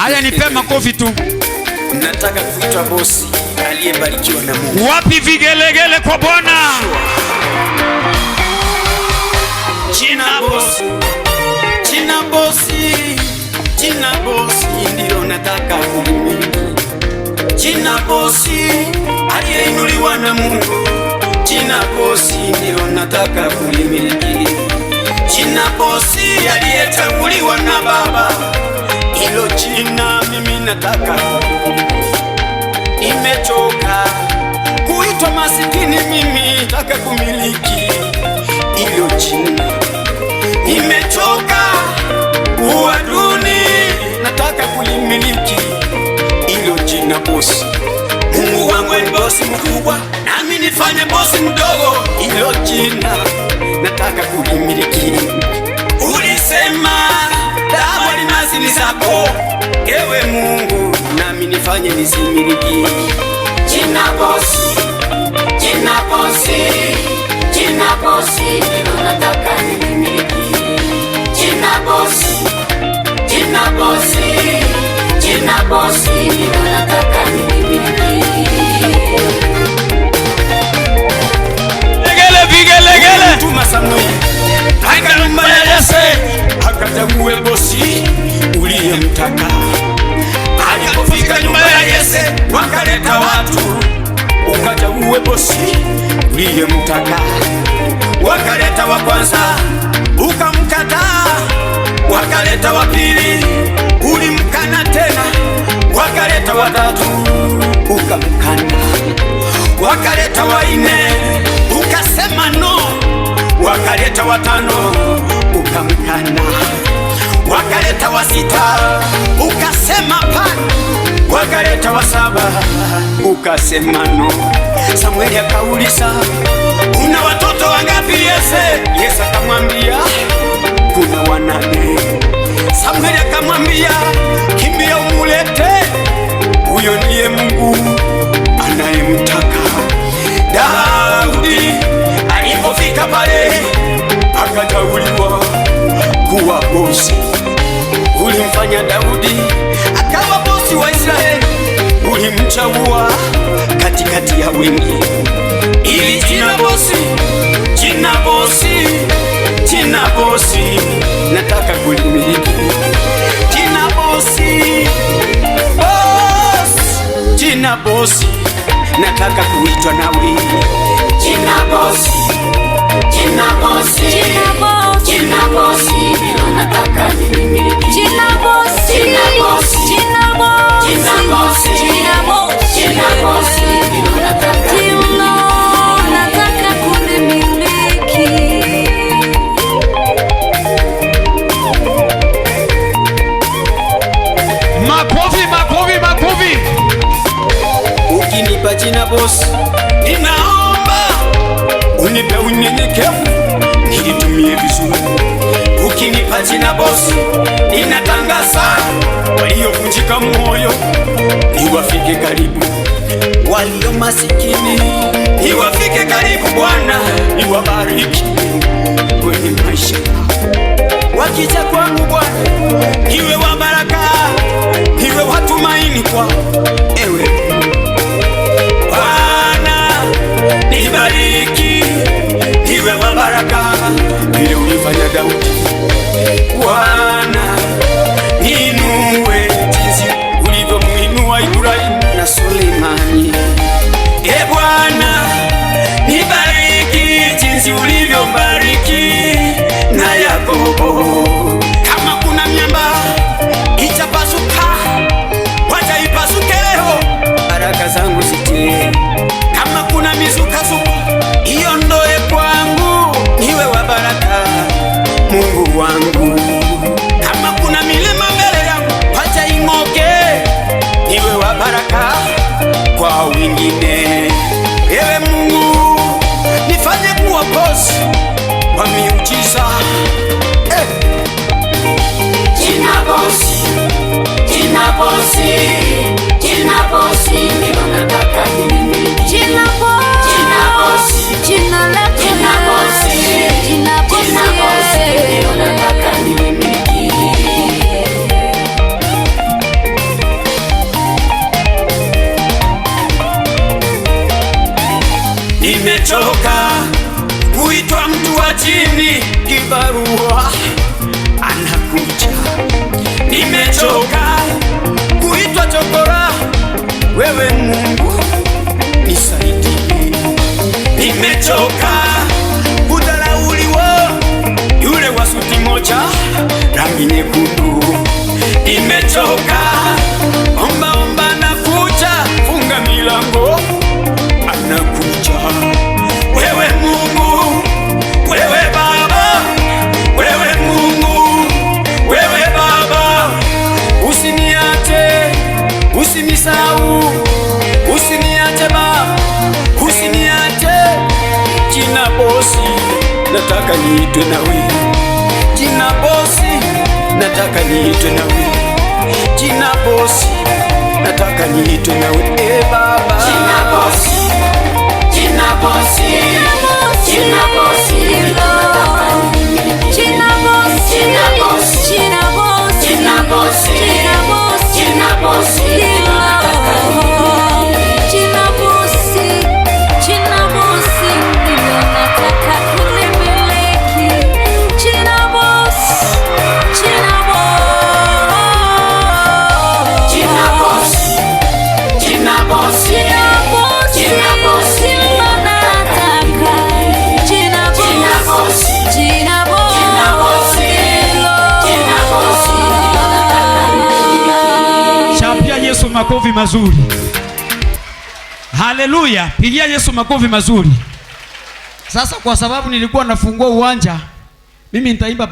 Haya, nipe makofi tu. Nataka kuitwa bosi aliyebarikiwa na Mungu. Wapi vigelegele kwa Bwana? Jina bosi, jina bosi, jina bosi ndilo nataka kulimiliki. Jina bosi aliyeinuliwa na Mungu. Jina bosi ndilo nataka kulimiliki. Jina bosi aliyechaguliwa na Baba. Hilo jina mimi nataka kulimiliki. Nimechoka kuitwa masikini, mimi nataka kumiliki hilo jina. Nimechoka kuwa duni, nataka kulimiliki hilo jina bosi. Mungu wangu ni bosi mkubwa, nami nifanye bosi mdogo. Hilo jina nataka kulimiliki. Ulisema damu almasi ni zako, ewe Mungu, nami nifanye nisimiliki. Jina bosi, jina bosi, jina bosi ndilo nataka nilimiliki. Jina bosi, jina bosi, jina bosi ndilo nataka nilimiliki. Vigelegele, vigelegele. Tuma Samueli aka nyumba ya Yese akachague bosi uliyemtaka. Alipofika nyumba ya Yese wakaleta watu, ukachague bosi uliyemtaka. Wakaleta wa kwanza ukamkataa, wakaleta wa pili ulimkana tena, wakaleta wa tatu ukamkana, wakaleta wa nne ukasema no, wakaleta watano ukamkana, wakaleta wa sita ukasema pana, wakaleta wa saba ukasema no. Samueli akauliza, una watoto wangapi Yese? Yese akamwambia kuna wanane. Samueli akamwambia, kimbia umulete huyo, ndiye Mungu anayemtaka. Daudi alipofika pale akateuliwa kuwa bosi. Ulimfanya Daudi akawa bosi wa Israeli, ulimchagua katikati ya wengi. Ili jina bosi, jina bosi, jina bosi, nataka kulimiliki. Jina bosi, bosi, jina bosi, nataka kuitwa nawe. Jina bosi, jina bosi, Jina bosi, jina bosi ndilo nataka nilimiliki. Jina bosi, Jina bosi, jina bosi, jina bosi, jina bosi, jina bosi ndilo nataka Jina nataka kulimiliki. Makofi, makofi, makofi. Ukinipa jina bosi, ninaomba unipe unyenyekevu nilitumie vizuri. Ukinipa jina bosi, ninatangaza waliovunjika moyo niwafike karibu, walio masikini niwafike karibu. Bwana niwabariki kwenye maisha yao. Wakija kwangu Bwana, niwe wa baraka, niwe wa tumaini kwao. Ewe Bwana nibariki, niwe wa baraka vile ulifanya Daudi. Bwana niinue jinsi ulivyomuinua Ibrahimu na Sulemani. E Bwana nibariki jinsi ulivyobariki na Yakobo. Kama kuna miamba itapasuka, wacha ipasuke leo, baraka zangu zitie. Kama kuna mizukazuko iondoe kwangu, niwe wa baraka Mungu wangu. Kama kuna milima mbele yangu, wacha ing'oke, niwe wa baraka kwa wengine. Ewe Mungu, nifanye kuwa bosi wa miujiza eh. Jina bosi, jina bosi, jina bosi ndilo nataka nilimiliki. Jina bosi, Jina bosi, jina lako jina bosi, jina bosi, jina bosi ndilo nataka nilimiliki. Nimechoka kuitwa mtu wa chini, kibarua anakuja. Nimechoka kuitwa chokora, wewe Mungu nisaidie. Nimechoka kudharauliwa, yule wa suti moja rangi nyekundu. Nimechoka omba omba na kucha, funga milango anakuja. Wewe Mungu, wewe Baba, wewe Mungu, wewe Baba, usiniache, usinisahau, usiniache Baba, usiniache. Jina bosi, nataka niitwe nawe. Jina bosi, nataka niitwe nawe. Jina bosi, nataka niitwe nawe. E Baba, Jina bosi, jina bosi, jina bosi, Jina bosi, Jina bosi, jina bosi, jina bosi, jina bosi, jina bosi, jina bosi, jina bosi, ndilo nataka kulimiliki. Jina bosi, jina bosi, jina bosi, jina bosi, jina bosi, jina bosi, ndilo nataka. Jina jina bosi, bosi, jina bosi, jina bosi, ndilo. jina bosi, Chapia Yesu makofi mazuri. Haleluya! Pigia Yesu makofi mazuri. Sasa kwa sababu nilikuwa nafungua uwanja, mimi nitaimba.